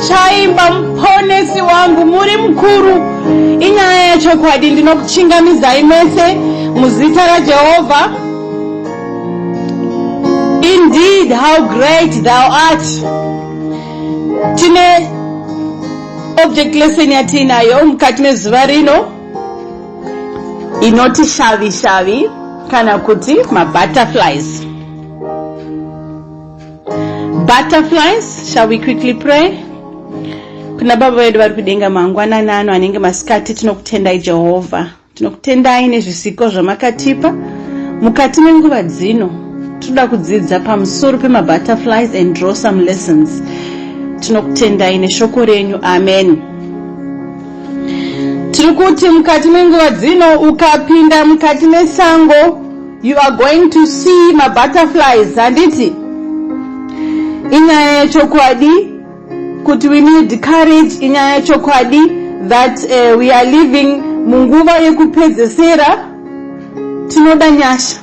Ndichaimba muponesi wangu, muri mukuru. Inyaya yechokwadi, ndinokuchingamidzai mese muzita raJehovha. Indeed, how great thou art. Tine object lesson yatiinayo mukati mezuva rino inoti shavi shavi kana kuti mabutterflies. Butterflies. Shall we quickly pray? Kuna Baba vedu vari kudenga, mangwanani ano anenge masikati, tinokutendai Jehovha, tinokutendai nezvisiko zvamakatipa. Mukati menguva dzino tinoda kudzidza pamusoro pemabutterflies and draw some lessons. Tinokutendai neshoko renyu, amen. Tiri kuti mukati menguva dzino, ukapinda mukati mesango, you are going to see mabutterflies, handiti? Inyaya yechokwadi kuti we need courage. Inyaya yechokwadi that we are living munguva yekupedzesera. Tinoda nyasha.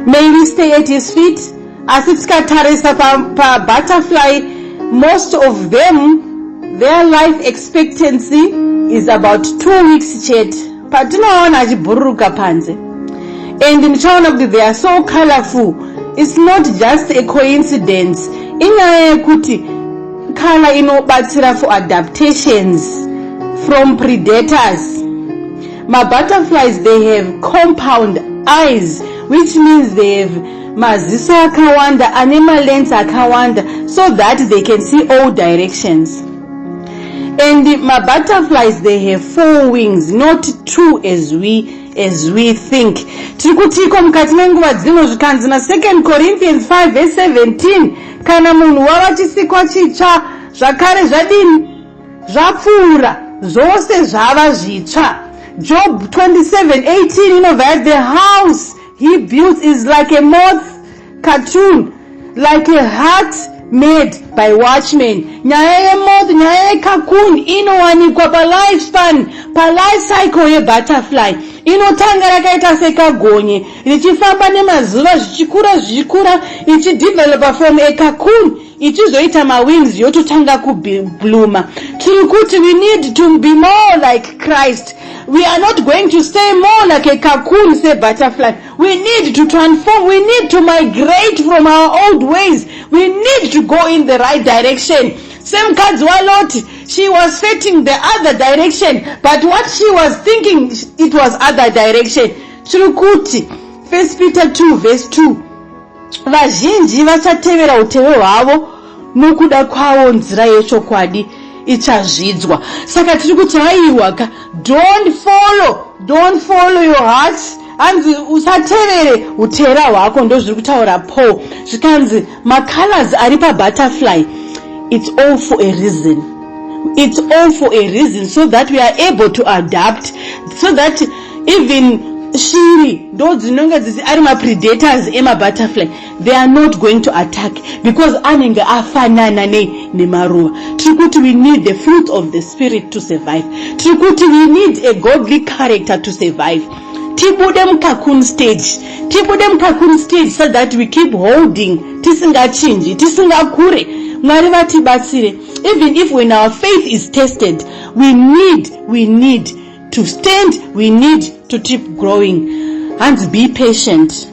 May we stay at his feet. Asi tikatarisa pabutterfly, most of them, their life expectancy is about 2 weeks chete patinoona achibhururuka panze. And muchaona kuti they are so colorful. It's not just a coincidence. Inyaya yekuti colour inobatsira for adaptations from predators. Mabutterflies, they have compound eyes, which means they have maziso akawanda ane malens akawanda so that they can see all directions. And mabutterflies, they have four wings, not two as we think. Tiri kutiko mukati menguva dzino, zvikanzi na2 Corinthians 5 verse 17, kana munhu wava chisikwa chitsva, zvakare zvadini? Zvapfuura, zvose zvava zvitsva. Job 27:18 inobva yati, "The house he built is like a moth cocoon, like a hut made by watchmen." Nyaya yemoth, nyaya yecocoon inowanikwa palifespan, palife cycle yebutterfly. Inotanga rakaita sekagonye, richifamba nemazuva, zvichikura, zvichikura, ichidevelopa from a cocoon, ichizoita mawings, yototanga kublooma. Tiri kuti we need to be more like Christ. We are not going to stay more like a cocoon sebutterfly. We need to transform. We need to migrate from our old ways. We need to go in the right direction. Semukadzi waLoti, she was facing the other direction, but what she was thinking, it was other direction. Tiri kuti 1 Peter 2 verse 2, vazhinji vachatevera uteve hwavo, nokuda kwavo nzira yechokwadi ichazvidzwa. Saka tiri kuti haiwaka, don't follow, don't follow your hearts. Hanzi usatevere utera hwako, ndo zviri kutaura Paul. Zvikanzi macolors ari pabutterfly, it's all for a reason. It's all for a reason, so that we are able to adapt, so that even shiri ndo dzinonge dzisi ari mapredators emabutterfly, they are not going to attack because anenge afanana nei? Nemaruva. Tiri kuti we need the fruit of the Spirit to survive. Tiri kuti we need a godly character to survive. Tibude mucocoon stage, tibude mucocoon stage, so that we keep holding, tisingachinji, tisingakure. Mwari vatibatsire. Even if when our faith is tested, we need to stand, we need to keep growing. Hanzi be patient.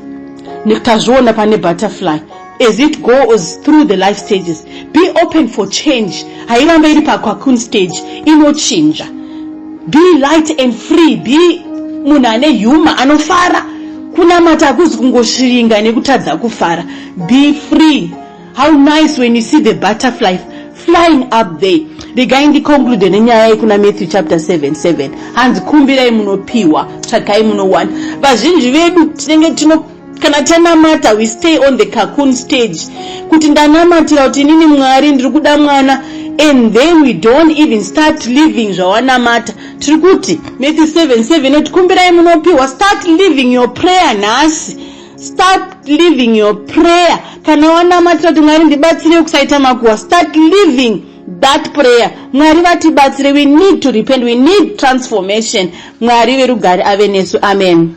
Tazviona pane butterfly as it goes through the life stages. Be open for change. Hairamba iri pacocoon stage, inochinja. Be light and free. Be munhu ane humour, anofara. Kunamata hakuzi kungosviringa nekutadza kufara. Be free. How nice when you see the butterfly flying up there. Regai ndiconclude nenyaya yekuna Matthew chapter 7 7. Hanzi kumbirai munopiwa, tsvakai munowana. Vazhinji vedu tinenge tino, kana tanamata, we stay on the cocoon stage, kuti ndanamatira kuti inini Mwari ndiri kuda mwana, and then we don't even start living zvawanamata. Tiri kuti Matthew 7 7 noti kumbirai munopiwa. Start living your prayer nhasi. Start living your prayer. Kana wanamatira kuti Mwari ndibatsire kusaita makuhwa, start living that prayer. Mwari vatibatsire. We need to repent. We need transformation. Mwari verugare ave nesu, amen.